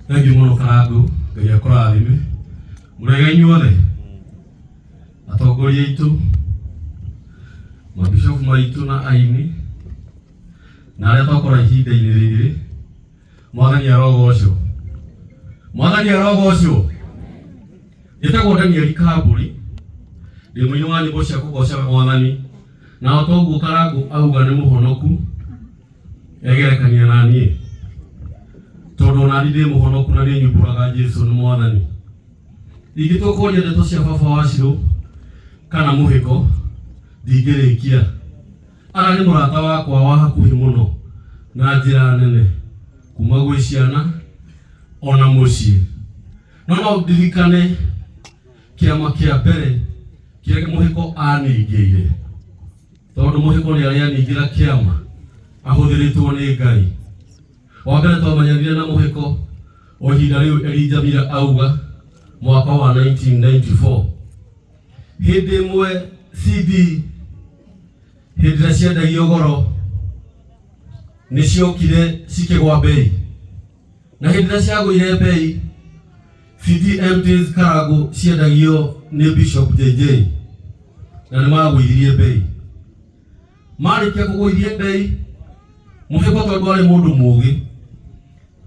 Thengiũ mũno Karangũ, Ngai akũrathime. Mũrega inyuothe, atongoria aitũ, mabishofu maitũ na aini, na arĩa twakora ihinda-inĩ rĩrĩ, Mwathani arogocwo. Mwathani arogocwo. Njĩtagwo Daniel Kambũri, ndĩ mũini wa nyĩmbo cia kũgoca Mwathani, na o ta ũguo Karangũ auga nĩ mũhonoku, egerekania na niĩ tondũ ona niĩ ndĩ mũhonoku na nĩ nyumbũraga Jesu nĩ mwathani. Ingĩtua kwaria ndeto cia baba wa Shiro kana mũhĩko ndingĩrĩkia. Ara nĩ mũrata wakwa wa hakuhĩ mũno na njĩra nene kuma gwĩ ciana ona mũciĩ. No no ndirikane kĩama kĩa mbere kĩrĩa mũhĩko aningĩire. Tondũ mũhĩko nĩ arĩ aningĩra kĩama ahũthĩrĩtwo nĩ Ngai. Wa mbere twamenyanire na mũhĩko o ihinda rĩu Elijah Mira auga mwaka wa 1994. Hĩndĩ ĩmwe CD hĩndĩ ĩrĩa ciendagio goro nĩ ciokire cikĩgwa mbei. Na hĩndĩ ĩrĩa ciagũire mbei CD MTs Karangũ ciendagio nĩ Bishop JJ na nĩ magũithirie mbei. Marĩkia kũgũithia mbei, Mũhĩko tondũ arĩ mũndũ mũgĩ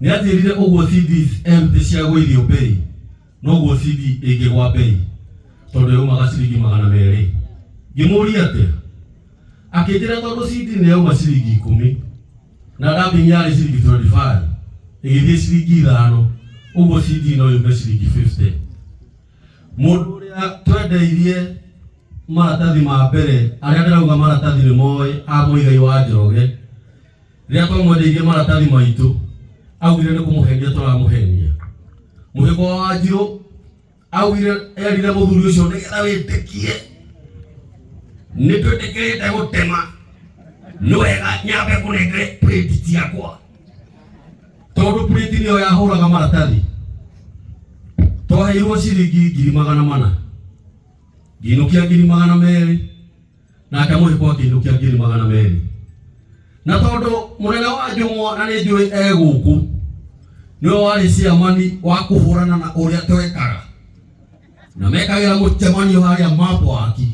nĩ anjĩrire ũguo CDs MT ciagũithio mbei noguo CD ĩngĩgwa mbei tondũ yaumaga ciringi 200. Ngĩmũria atĩa? Akĩnjĩra tondũ CD nĩ yauma ciringi 10 na dubbing yarĩ ciringi 25 ĩgĩthiĩ ciringi 5 ũguo CD no yume ciringi 50. Mũndũ ũrĩa twendeirie maratathi ma mbere arĩa ndĩrauga maratathi nĩ moĩ a Mũigai wa Njoroge rĩrĩa twamwendeirie maratathi maitũ augire nĩ kũmũhenia tũramũhenia. Mũhĩko wa Wanjirũ augire erire mũthuri ũcio nĩgetha wĩtĩkie nĩ twĩtĩkĩrĩte gũtema nĩ wega nyambe ngũnengere plate ciakwa tondũ plate nĩyo yahũraga maratathi. Twaheirwo ciringi 400,000 ngĩinũkia 200,000 nake mũhĩko akĩinũkia 200,000. Na tondũ mũnene wa Njũng'wa na nĩ njũĩ e gũkũ nĩwe warĩ ciamani wa kũhũrana na ũrĩa twekaga na mekagĩra mũcemanio harĩa Mabwaki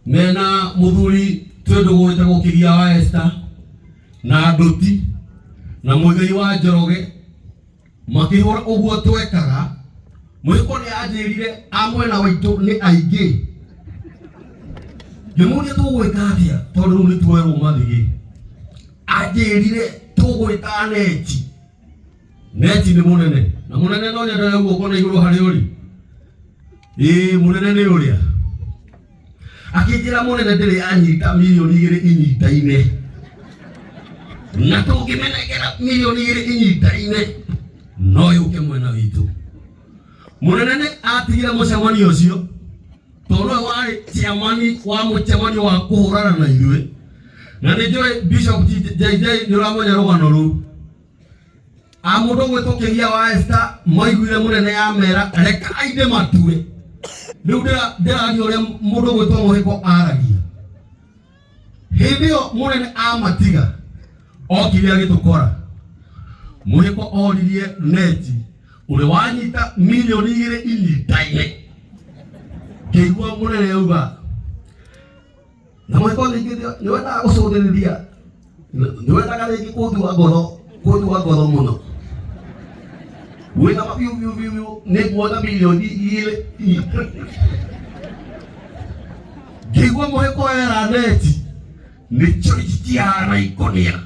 mena mũthuri twĩ ndũgũ wĩtagwo Kĩgia wa Esther na Ndũti na Mũigai wa Njoroge makĩhũra ũguo twekaga. Mũhĩko nĩ anjĩrire a mwena waitũ nĩ aingĩ. Ngĩmũria tũgwĩka atĩa tondũ rĩu nĩ tuoerwo mathigĩ. Anjĩrire tũgwĩka neti. Neti nĩ mũnene na mũnene no nyendere guoko na igũrũ harĩa ũrĩ. Ĩĩ mũnene nĩ ũrĩa. Akĩnjĩra mũnene ndĩrĩ anyita 2 mirioni inyitaine na tũngĩmenengera 2 mirioni inyitaine no yũke mwena witũ. Mũnene nĩ atigire mũcemanio ũcio tondũ nĩwe warĩ chairman wa mũcemanio wa kũhũrana na ithuĩ na nĩ njũĩ Bishop JJ nĩ ũramenya rũgano rũu. A mũndũ ũgwĩtwo Kĩgia wa Esther maiguire mũnene amera reka ainde matue. Rĩu ndĩraria ũrĩa mũndũ ũgwĩtwo Mũhĩko aragia. Hĩndĩ ĩyo mũnene amatiga okire agĩtũkora. Mũhĩko oririe neti ũrĩ wanyita 2 mirioni inyitaine. Ngĩigua mũnene auga na mũhĩko ningĩ nĩ wendaga gũcũthĩrĩria nĩ wendaga rĩngĩ kũndua ngoro kũndua ngoro mũno wĩna mabiũ biũ biũ biũ nĩ nguona 2 mirioni. Ngĩigua mũhĩko era neti nĩ choice cihana ikũnia.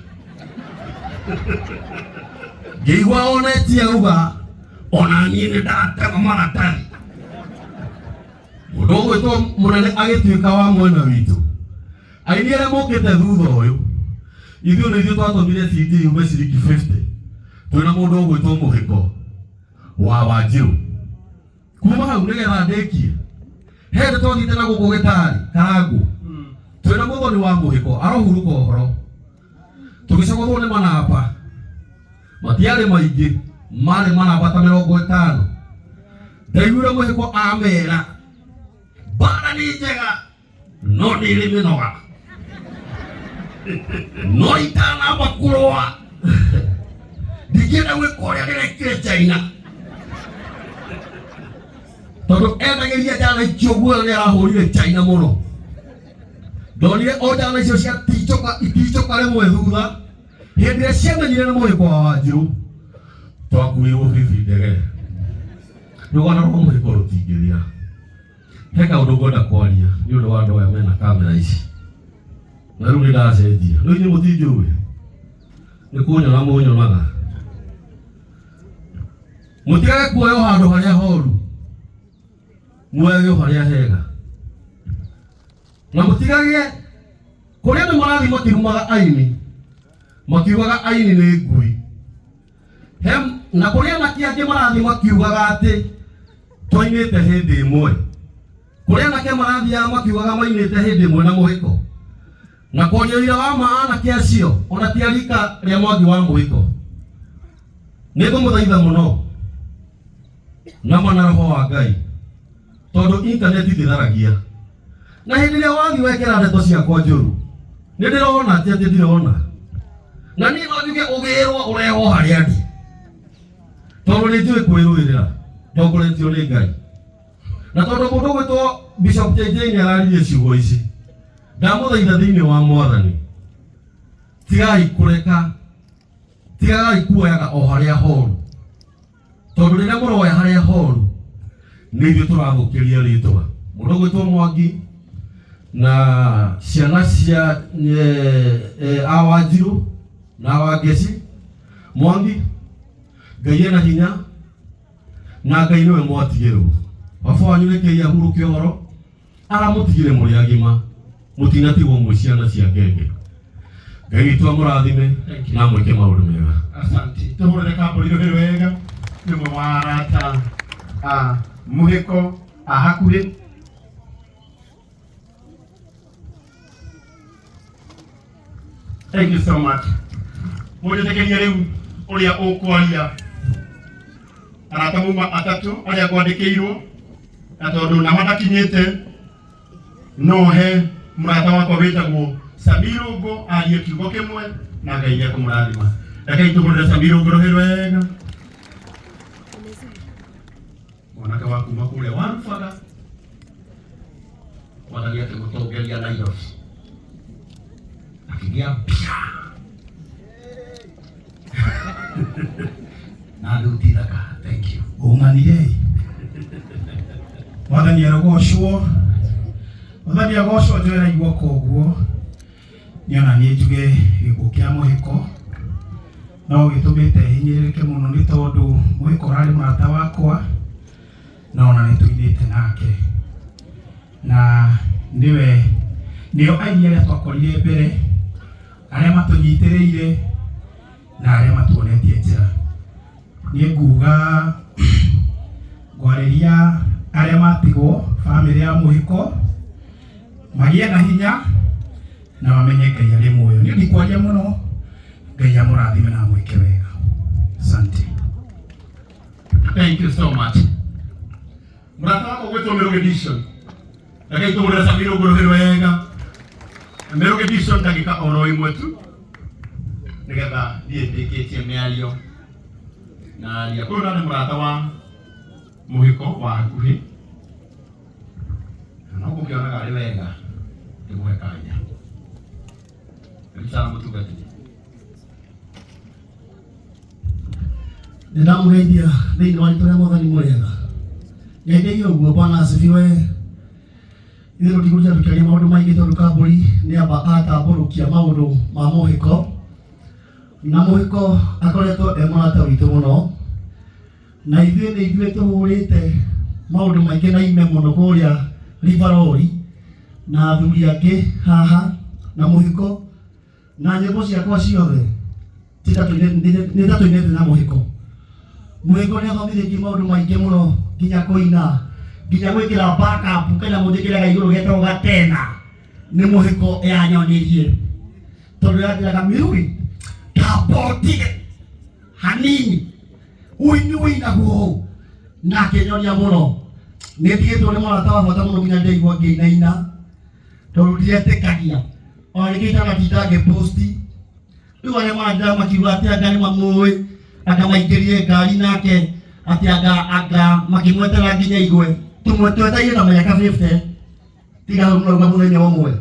Ngĩigua oneti auga ona niĩ nĩ ndatema maratathi. Mũndũ ũgwĩtwo mũnene agĩtuĩka wa mwena witũ. Aini arĩa mokĩte thutha ũyũ, ithuĩ nĩ ithuĩ twatũmire CD yume ciringi 50 twĩna mũndũ ũgwĩtwo Mũhĩko wa Wanjirũ. Kuma hau nĩgetha ndĩkie, he hĩndĩ twathiĩte na gũkũ gĩtarĩ Karangũ twĩna mũthoni wa Mũhĩko arohurũka ũhoro, tũgĩcogothwo nĩ manamba matiarĩ maingĩ, marĩ manamba ta 50. Ndaiguire Mũhĩko amera mbara nĩ njega no nĩ ĩrĩ mĩnoga, no itanamba kũrũa. Ndingĩenda gwĩka ũrĩa ndĩrekire China, tondũ endagĩria njana icio guoya. Nĩ arahũrire China mũno. Ndonire o njana icio ciatinjoka itinjoka rĩmwe thutha hĩndĩ ĩrĩa ciamenyire nĩ mũhĩko wa Wanjirũ twakuirwo bibi ndege. Rũgano rwa mũhĩko rũtingĩthira. He kaũndũ ngwenda kwaria nĩ ũndũ wa andũ aya mena kamera ici, na rĩu nĩ ndacenjia. Rĩu inyuĩ mũtinjũĩ, nĩ kũnyona mũnyonaga. Mũtigage kuoywo handũ harĩa horu, muoyagwo harĩa hega, na mũtigage kũrĩa andũ marathiĩ makirumaga aini, makiugaga aini nĩ ngui. He na kũrĩa anake angĩ marathiĩ makiugaga atĩ twainĩte hĩndĩ ĩmwe, kũrĩa anake marathiaga makiugaga mainĩte hĩndĩ ĩmwe na mũhĩko, na kwaria ũira wa ma, anake acio ona ti a rika rĩa Mwangi wa Mũhĩko. Nĩ ngũmũthaitha mũno na mana roho wa Ngai, tondũ intaneti ndĩtharagia, na hĩndĩ ĩrĩa wathiĩ wekĩra ndeto ciakwa njũru, nĩ ndĩrona, ti atĩ ndirona, na niĩ no njuge ũgĩrwo ũrehwo harĩa ndĩ, tondũ nĩ njũĩ kwĩrũĩrĩra ndongoretio nĩ Ngai. Na tondũ mũndũ ũgwĩtwo Bishop JJ nĩ araririe ciugo ici, ndamũthaitha thĩinĩ wa Mwathani, tigai kũreka, tigagai kuoyaga o harĩa horu, tondũ rĩrĩa mũroya harĩa horu nĩ ithuĩ tũrathũkĩria rĩtwa. Mũndũ ũgwĩtwo Mwangi na ciana cia a Wanjirũ na a Wangeci, Mwangi, Ngai ena hinya na Ngai nĩwe mwatigĩrwo. Baba wanyu rekei ahurũke ũhoro, aramũtigire mũrĩ agima, mũtinatigwo mwĩ ciana cia ngenge. Ngai witũ amũrathime Thank you. na amwĩke maũndũ mega. Asante. Tuhurire kamburi rũhĩ wega nĩ ũmwe wa arata a mũhĩko a hakuhĩ. Thank you so much. Mũnjĩtĩkĩrie rĩu ũrĩa ũkwaria, arata mauma atatũ arĩa ngwandĩkĩirwo, na tondũ nama ndakinyĩte, no he mũrata wakwa wĩtagwo Samirũngũ arie kiugo kĩmwe, na Ngai nĩekũmũrathima. Rekei tũhũrĩre Samirũngũ rũhĩ rwega, mwanake wa kuma kũrĩa Warubaga, Mwathani akĩmũtongeria Nairobi akĩgĩa mbia na thuti thaka. Thank you. Ũng'anire. Mwathani arogocwo, Mwathani agocwo. Njoera guoko ũguo nĩona niĩ njuge gĩkuũ kĩa mũhĩko no gĩtũmĩte hinyĩrĩrĩke mũno, nĩ tondũ mũhĩko ũrarĩ mũrata wakwa, na ona nĩ tũinĩte nake, na nĩwe nĩo aini arĩa twakorire mbere, arĩa matũnyitĩrĩire na arĩa matuonetie njĩra. Niĩ nguga ngwarĩria arĩa matigwo, bamĩrĩ ya mũhĩko, magĩe na hinya na mamenye Ngai arĩ muoyo. Niĩ ndikwaria mũno. Ngai amũrathime na amwĩke wega. Asante. Thank you so much. Mũrata wakwa gwĩtwo Mĩrũgĩ Dishon. Rekei tũhũrĩre Samirũngũ rũhĩ rwega. Mĩrũgĩ Dishon, ndagĩka oro ĩmwe tu nĩgetha thiĩ ndĩkĩtie mĩario na aria. Ũyũ nĩ mũrata wa mũhĩko wa hakuhĩ, na no ngũkĩonaga arĩ wega ndĩmũhe kanya. Karibu sana mũtungatĩri. Nĩ ndamũgeithia thĩinĩ wa rĩtwa rĩa Mwathani mwega. Ngeithĩirie ũguo. Bwana asifiwe. Ithuĩ tũtigũtinda tũkĩaria maũndũ maingĩ, tondũ kambũri nĩ amba atambũrũkia maũndũ ma mũhĩko, na mũhĩko akoretwo e mũrata witũ mũno, na ithuĩ nĩ ithuĩ tũhũrĩte maũndũ maingĩ na ime mũno kũrĩa Rivaroli na athuri angĩ haha na mũhĩko, na nyĩmbo ciakwa ciothe nĩ ta tũinĩte na mũhĩko. Mũhĩko nĩ athomithĩtie maũndũ maingĩ mũno, nginya kũina, nginya gwĩkĩra backup kanyamũ njĩkĩraga igũrũ getagwo gatena, nĩ mũhĩko yanyonirie, tondũ yanjĩraga, "Mĩruri, tambotige hanini, ũini ũinagwo ũũ," na akĩnyonia mũno. Nĩ ndigĩtwo nĩ mũrata wa bata mũno, nginya ndĩraigua ngĩinaina tondũ ndiretĩkagia ona nĩkĩo itanatinda ngĩposti. Rĩu arĩa maranjĩra makiuga atĩ anga nĩ mamũĩ. Anga maingĩrie ngari nake atĩ anga anga makĩmwetera nginya igwe tumwe tweteire na mĩaka 50 tiga hau mũrauga mũthenya ũmwe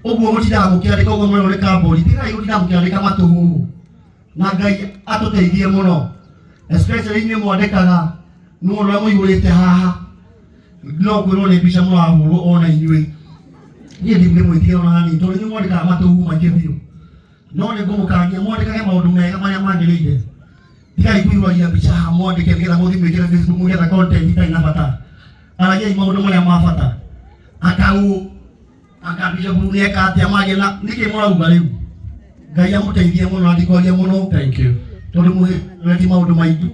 ũguo mũtindaga mũkĩandĩka ũguo mũrerwo nĩ kambũri tigai gũtinda mũkĩandĩka matũhuhu na Ngai atũteithie mũno especially inyuĩ mwandĩkaga nĩ ũrĩa mũihũrĩte haha no kwĩrwo nĩ mbica mũrahũrwo ona inyuĩ niĩ ndingĩmwĩtigĩra ona hanini tondũ inyuĩ mwandĩkaga matũhuhu maingĩ biũ no nĩ ngũmũkania mwandĩkage maũndũ mega marĩa magĩrĩire tigai kũihũragia mbica haha mwandĩke nĩgetha mũthiĩ mwĩkĩre Facebook mũgĩetha content itarĩ na bata aragiai maũndũ marĩa ma bata akau anga bishop nĩ eka atĩa magĩa na nĩkĩ mũrauga rĩu Ngai amũteithie mũno na ndikwaria mũno. Thank you. Tondũ mũhĩti maũndũ maingĩ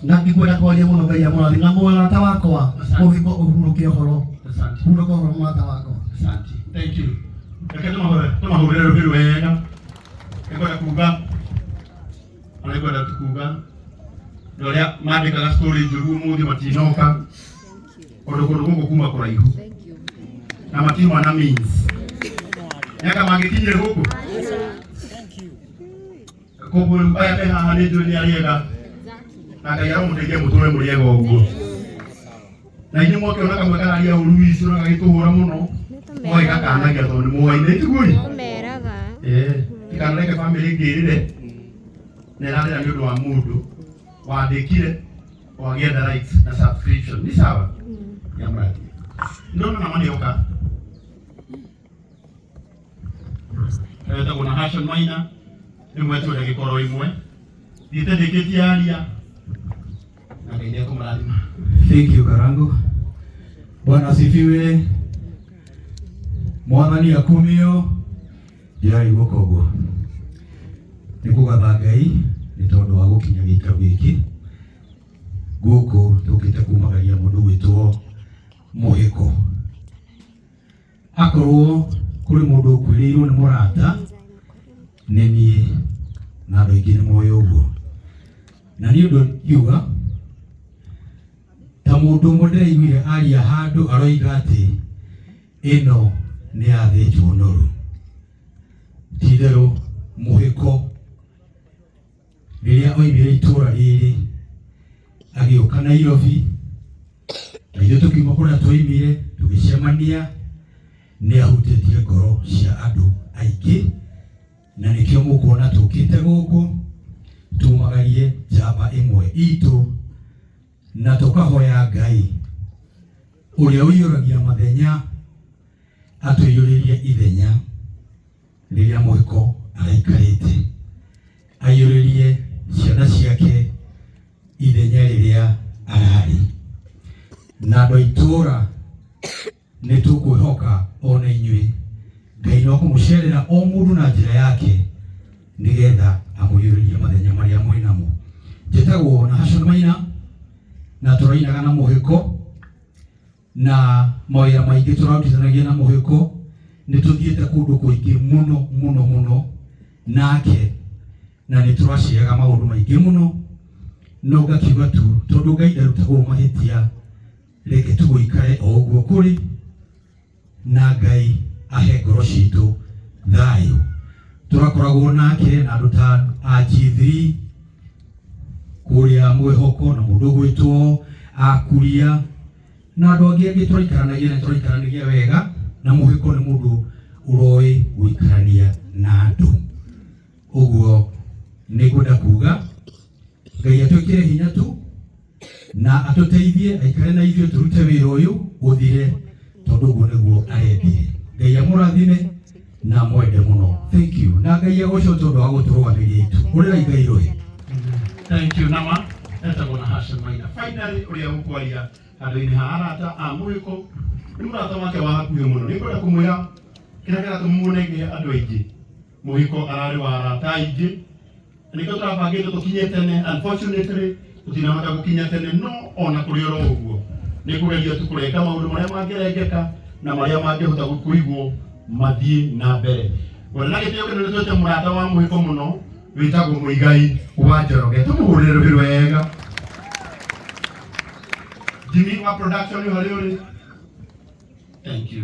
na ndikwenda kwaria mũno Ngai amũrathime na mũrata wakwa mũhĩko ũhurũke ũhoro. Asante. Hurũka ũhoro mũrata wakwa. Asante. Thank you. Reke tũmahũrĩre rũhĩ wega. Nĩngwenda kuga ona nĩngwenda tu kuga andũ arĩa mandĩkaga story njũru ũmũthĩ matinoka tondũ kũndũ gũkũ kuma kũraihu na matiuma na means nĩanga mangĩkinyire gũkũ koguo rĩu aya me haha nĩ njũĩ nĩ arĩega na Ngai aromũteithia mũtũre mũrĩ ega ũguo na inyuĩ mwakĩona kamwe kararia ũru witũ na gagĩtũhũra mũno mũgagĩgakanagia tondũ nĩ mũwaine tiguo Tũmeraga. Tikanareke bamĩrĩ ĩngĩ ĩrĩre na ĩrarĩra nĩ ũndũ wa mũndũ wandĩkire wagĩetha likes na subscription ni sawa ya mradi ndona na manĩoka etagwo na Hashon Maina rĩmwe twende gĩkoro imwe thiĩte ndĩkĩtie aria na Ngai nĩekũmũrathima. Thank you Karango. Bwana asifiwe. Mwathani akumio. Ndĩraigua koguo nĩ kũgatha Ngai nĩ tondũ wa gũkinya gĩikaro gĩkĩ gũkũ tũkĩte kumagaria mũndũ gwĩtwo Mũhĩko. Akorwo kũrĩ mũndũ ũkuĩrĩirwo nĩ mũrata nĩ niĩ na andũ aingĩ nĩ moĩ ũguo na nĩ ũndũ ngiuga ta mũndũ ũmwe ndĩraiguire aria handũ aroiga atĩ ĩno nĩ yathĩnjwo noru ti-itherũ Mũhĩko rĩrĩa oimire itũra rĩrĩ agĩũka Nairobi na ithuĩ tũkiuma kũrĩa twoimire tũgĩcemania nĩ ahutĩtie ngoro cia andũ aingĩ na nĩkĩo mũkuona tũkĩte gũkũ tumagarie njamba ĩmwe itũ na tũkahoya Ngai ũrĩa ũiyũragia mathenya atũiyũrĩrie ithenya rĩrĩa Mũhĩko araikarĩte aiyũrĩrie ciana ciake ithenya rĩrĩa ararĩ na andũ a itũũra nĩ tũkwĩhoka ona inyuĩ Ngai no kũmũcerera o mũndũ na njĩra yake nĩgetha amũiyũrĩrie mathenya marĩa mwĩnamo. Njĩtagwo na Hashon Maina na tũrainaga na Mũhĩko na mawĩra maingĩ tũrarutithanagia na Mũhĩko nĩ tũthiĩte kũndũ kũingĩ mũno mũno mũno nake na nĩ tũraciaga maũndũ maingĩ mũno no ngakiuga tu tondũ Ngai ndarutagwo mahĩtia reke tũgũikare o ũguo kũrĩ na Ngai ahe ngoro citũ thayũ. Tũrakoragwo nake na andũ ta a G3 kũrĩa Mwĩhoko na mũndũ ũgwĩtwo Akuria na andũ angĩ angĩ tũraikaranagia na tũraikaranagia wega na Mũhĩko nĩ mũndũ ũroĩ gũikarania na andũ ũguo nĩ ngwenda kuga Ngai atwĩkĩre hinya tu na atũteithie aikare na ithuĩ tũrute wĩra ũyũ ũthire tondũ ũguo nĩguo arendire. Ngai amũrathime na mwende mũno. Thank you. Na Ngai agocwo tondũ wa gũtũrũgamĩria itu. Hũrĩrai Ngai rũhĩ. Thank you nama etagwo na Hashon Maina. Finally ũrĩa ũkwaria handũ-inĩ ha arata a Mũhĩko nĩ mũrata wake wa hakuhĩ mũno. Nĩngwenda kũmwĩra kĩrĩa kĩratũma muone andũ aingĩ Mũhĩko ararĩ wa arata aingĩ na nĩkĩo tũrabangĩte tũkinye tene. Unfortunately tũtinahota gũkinya tene no ona kũrĩ oro ũguo nĩ kũgeria tu kũrenga maũndũ marĩa mangĩrengeka na marĩa mangĩhota kũigwo mathiĩ na mbere. Wena na gĩtĩo kĩnene twĩte mũrata wa Mũhĩko mũno wĩtagwo Mũigai wa Njoroge tũmũhũrĩre rũhĩ rwega. Jimmy wa production harĩa ũrĩ. Thank you.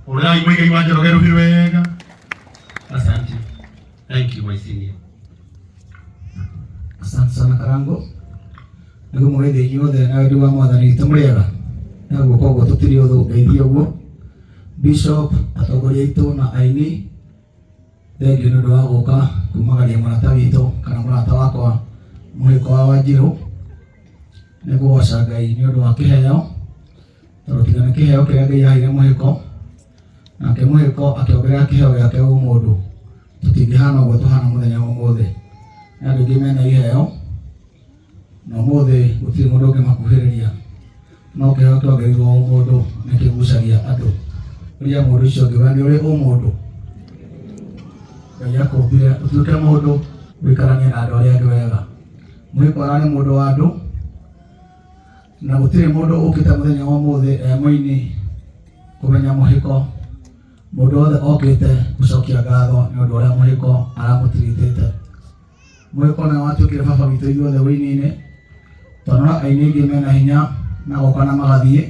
Hũrĩrai Mũigai wa Njoroge rũhĩ rwega. Asante. Thank you my senior. Asante sana Karango. Nĩguo mũgeithie inyuothe na wendi wa Mwathani witũ mũrĩega. Na guoko ũguo tũtirĩ ũthũ ngeithie ũguo. Bishop, atongoria aitũ na aini, thengiũ nĩ ũndũ wa gũka kumagaria mũrata witũ kana mũrata wakwa mũhĩko wa Wanjirũ. Nĩ ngũgoca Ngai nĩ ũndũ wa kĩheo, tondũ tiga nĩ kĩheo kĩrĩa Ngai aheire mũhĩko, nake mũhĩko akĩongerera kĩheo gĩake ũmũndũ, tũtingĩhana ũguo tũhana mũthenya wa ũmũthĩ. Nĩ andũ aingĩ mena iheo, na ũmũthĩ gũtirĩ mũndũ ũngĩmakuhĩrĩria, no kĩheo kĩongereirwo ũmũndũ nĩ kĩgucagia andũ. Ũria mũndũ ũcio ũngĩ, we nĩ ũrĩ ũmũndũ? Ngai akũmbire ũtuĩke mũndũ ũikaranie na andũ arĩa angĩ wega. Mũhĩko ararĩ mũndũ wa andũ, na gũtirĩ mũndũ ũkĩte mũthenya wa ũmũthĩ e mũini kũmenya mũhĩko. Mũndũ wothe okĩte gũcokia ngatho nĩ ũndũ ũrĩa mũhĩko aramũtiritĩte. Mũhĩko nĩwe watuĩkire baba witũ ithuothe wĩini-inĩ, tondũ no aini aingĩ mena hinya magoka na magathiĩ.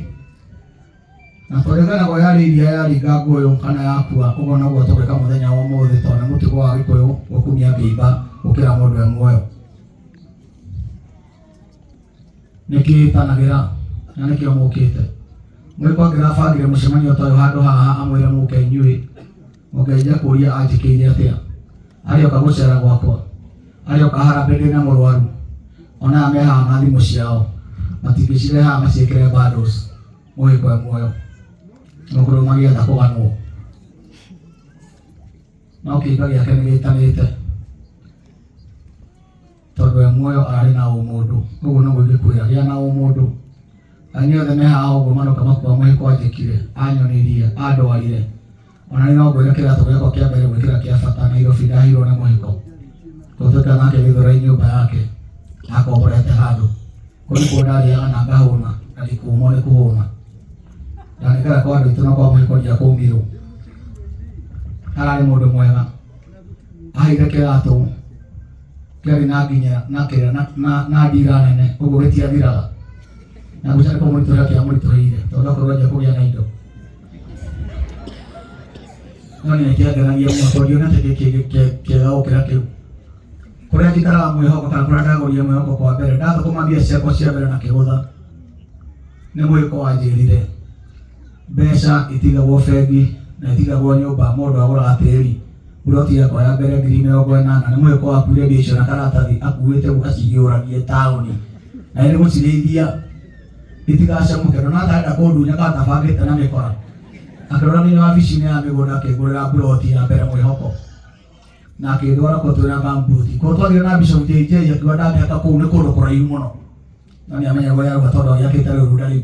Na tondũ ĩganagwo yarĩ iria yaringa ngũyũ kana yakua, ũguo noguo tũgwĩka mũthenya wa ũmũthĩ, tondũ nĩ mũtugo wa Gĩkũyũ gũkumia kĩimba gũkĩra mũndũ e muoyo. Nĩkĩĩtanagĩra na nĩkĩo mũkĩte. Mũhĩko angĩrabangire mũcemanio ta ũyũ handũ haha amwĩre mũke inyuĩ, mũngĩanjia kũũria anjĩkĩire atĩa. Arĩoka gũcera gwakwa, arĩoka harambee ndĩna mũrwaru, ona aya me haha na thimũ ciao, matingĩcirehe haha maciĩkĩre bundles, mũhĩko e muoyo. Nĩgũkorwo magĩetha kũganwo. No kĩimba gĩake nĩgĩtanĩte, tondũ e muoyo ararĩ na ũmũndũ. Ũguo noguo ingĩkwĩra, gĩa na ũmũndũ. Aini othe me haha ũguo maroka makuga mũhĩko anjĩkire, anyonirie, andwarire. Ona niĩ no ngwĩre kĩratũ gĩakwa kĩa mbere gwĩkĩra kĩa bata Nairobi ndaheirwo nĩ mũhĩko. Tũtuĩka nake Gĩthũrai nyũmba yake, akomborete handũ. Kũu nĩkuo ndarĩaga na ngahũna, na ndikũmwo nĩ kũhũna. Ndanekera kwa andũ aitũ na kwa mũhĩko ndiakũmirwo. Ararĩ mũndũ mwega. Aheire kĩratũ kĩarĩ na nginya na kĩrĩa na ndira nene, ũguo gĩtiathiraga. Na ngwĩciria nĩ kũmũritũhĩra kĩamũritũhĩire, tondũ akorwo anjia kũgĩa na indo. No nĩ kĩangenagia mũno tondũ ndionete kĩngĩ kĩega gũkĩra kĩu. Kũrĩa njikaraga mwĩhoko kana kũrĩa ndagũrire mwĩhoko kwa mbere, ndathũkũma mbia ciakwa cia mbere na kĩgũtha, nĩ mũhĩko wanjĩrire mbeca itigagwo bengi na itigagwo nyũmba, mũndũ agũraga tĩri. Buroti yakwa ya mbere 80,000 nĩ mũhĩko wakuire mbia icio na karatathi akuĩte aciyũragie taũni, na nĩ gũcirĩithia itigacamũke. Ndona atarenda kũndunya kana tabangĩte na mĩkora, akĩrora nginya wabici-inĩ ya mĩgũnda akĩngũrĩra buroti ya mbere mwĩhoko, na akĩndwara kũu twĩna gambuti. Kũu twathiire na Bishop JJ akiuga ndangĩhota kũu nĩ kũndũ kũraihu mũno, no nĩamenyaga ũrĩa arauga tondũ agĩakĩte rĩu runda rĩu.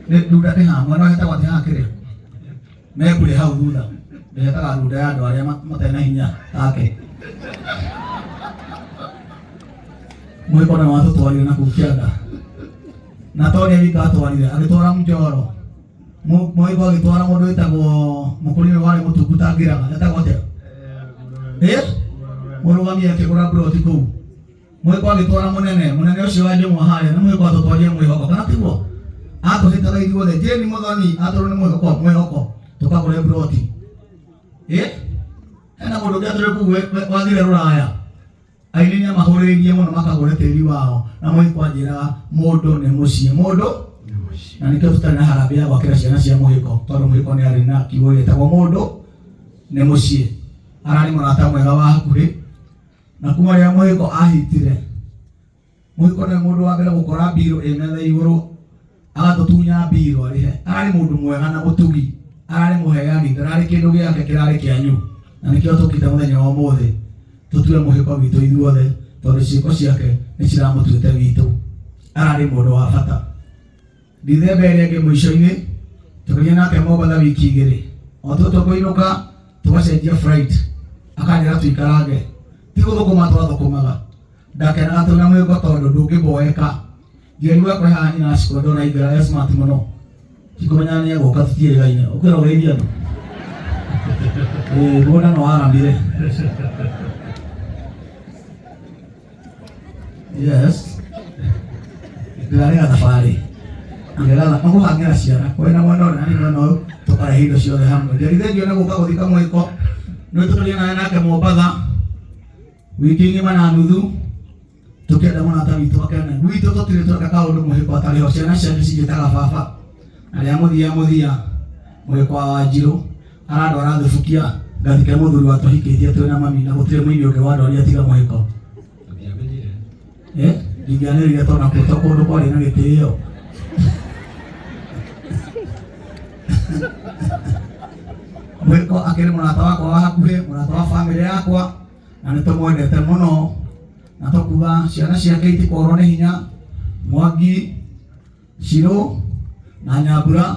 Nĩ runda nĩ haha mwena hetagwo atĩ haha kĩrĩa mekure hau thutha ndehetaga runda ya andũ arĩa matarĩ na hinya take. Mũhĩko nĩwe watũtwarire na kũu kĩanda, na to nĩ wika atwarire, agĩtwara Mjoro. Mũhĩko agĩtwara mũndũ wĩtagwo mũkũrinũ warĩ mũtungu ta ngĩraga, etagwo atĩa? Mũrũgamia akĩgũra buroti kũu. Mũhĩko agĩtwara mũnene, mũnene ũcio wa Njũng'wa harĩa, nĩ mũhĩko atũtwarire mwĩhoko, kana tiguo? Atũhĩtaga ithuothe, Jane Mũthoni atũrwo nĩ mwĩhoko, mwĩhoko, tũkagũre buroti. Hena mũndũ ũngĩ atũrĩ kũu wathire rũraya. Aini nĩ amahũrĩrĩirie mũno makagũre tĩri wao, na mũhĩko anjĩraga mũndũ nĩ mũciĩ, mũndũ na nĩkĩo tũtarĩ na harambee ya gwakĩra ciana cia mũhĩko, tondũ mũhĩko nĩ arĩ na kiugo gĩtagwo mũndũ nĩ mũciĩ. Ararĩ mũrata mwega wa hakuhĩ, na kuma rĩrĩa mũhĩko ahitire, mũhĩko nĩwe mũndũ wa mbere gũkora mbirũ ĩ metha igũrũ agatũtunya mbirũ arĩhe. Ararĩ mũndũ mwega na mũtugi, ararĩ mũheani, ndararĩ kĩndũ gĩake kĩrarĩ kĩanyu, na nĩkĩo tũkĩte mũthenya wa ũmũthĩ tũtue mũhĩko witũ ithuothe, tondũ ciĩko ciake nĩ ciramũtuĩte witũ. Ararĩ mũndũ wa bata. Ndithemba ĩrĩa ĩngĩ mũico-inĩ tũkĩgĩa nake Mombatha wiki igĩrĩ, o tũkũinũka tũgacenjia flight, akanjĩra tũikarange, ti gũthũkũma twathũkũmaga. Ndakenaga twĩna mũhĩko tondũ ndũngĩboeka. Njeri wakwa haha nyina Ciko ndona aingĩra e smart mũno, cikũmenya nĩ egũka tũtiĩrĩgaine, ũkĩra ũgeithie andũ. Mũgũnda no waramire. Yes. Ndĩrarĩ gathabarĩ. Ndĩratha kũhang'ĩra ciana. Kwĩna mwena ũrĩa na niĩ mwena ũyũ tũkarehe indo ciothe hamwe. Njeri thengio nĩ gũka gũthika mũhĩko. Nĩ tũtũrie nawe nake Mombatha. Wiki ng'ima na nuthu tukienda mũrata witũ akene. Gwitũ tũtirĩ tweka kaũndũ mũhĩko atarĩ ho, ciana ciake cinjĩtaga baba. Na rĩa mũthia mũthia mũhĩko wa Wanjirũ arandwara thubukia ngathike mũthuri wa twahikĩtie twĩna mami na gũtirĩ mũini ũngĩ wandwaria tiga mũhĩko. Ndingĩanĩrĩire tondũ nakuo to kũndũ kwarĩ na gĩtĩo. Mũhĩko akĩrĩ mũrata wakwa wa hakuhĩ, mũrata wa bamĩrĩ yakwa, na nĩ tũmwendete mũno, na tũkuga ciana ciake itikorwo nĩ hinya. Mwangi, Shiro na Nyambura,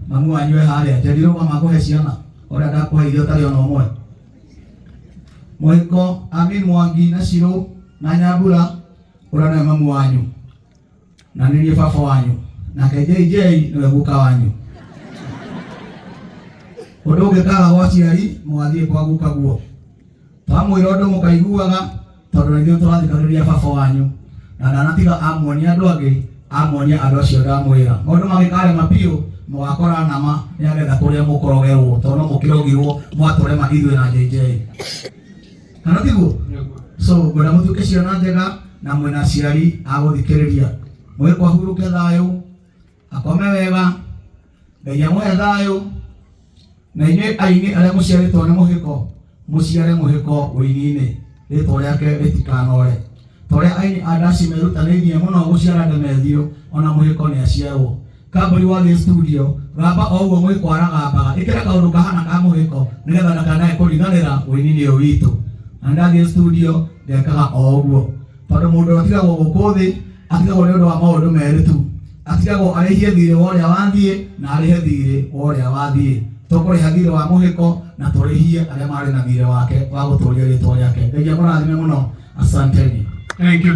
mamu wanyu e harĩa Njeri, rũgama ngũhe ciana ũrĩa ndakũhe irio ũtarĩ ona ũmwe. Mũhĩko, Amin Mwangi na Shiro na Nyambura, ũrĩa nĩwe mamu wanyu na nĩ niĩ baba wanyu, nake JJ nĩwe guka wanyu. Ũndũ ũngĩkaga gwa aciari mũgathiĩ kwa guka guo. Twamwĩra ũndũ mũkaiguaga tondũ na ithuĩ tũrathikagĩrĩria baba wanyu, na ndanatiga amuonia andũ angĩ, amuonia andũ acio ndamwĩra. Maũndũ mangĩkarema biũ mũgakora nama nĩagetha kũrĩa mũkorogerwo, tondũ no mũkĩrogirwo mwatũrema ithuĩ na JJ. Kana tiguo? So ngwenda mũtuĩke ciana njega na mwĩna aciari a gũthikĩrĩria. Mũhĩko ahurũke thayũ, akome wega, Ngai amũhe thayũ, na inyuĩ aini arĩa mũciarĩtwo nĩ mũhĩko, mũciare mũhĩko ũini-inĩ, rĩtwa rĩake rĩtikanore. Ta ũrĩa aini a ndaci merutanĩirie mũno gũciara Ndemethio, ona mũhĩko nĩ aciarwo. Kambũri wathiĩ studio, gamba o ũguo mũhĩko aragambaga, ĩkĩra kaũndũ kahana ka mũhĩko nĩgetha ndakanae kũriganĩra ũini-inĩ ũyũ witũ. Na ndathiĩ studio ngekaga o ũguo, tondũ mũndũ ũrĩa ũtigagwo gũkũ thĩ atigagwo nĩ ũndũ wa maũndũ merĩ tu, atigagwo arĩhie thirĩ wa ũrĩa wathiĩ na arĩhe thirĩ wa ũrĩa wathiĩ. Tũkũrĩha thirĩ wa mũhĩko na tũrĩhie arĩa marĩ na thirĩ wake wa gũtũria rĩtwa rĩake. Ngai amũrathime mũno, asanteni. Thank you.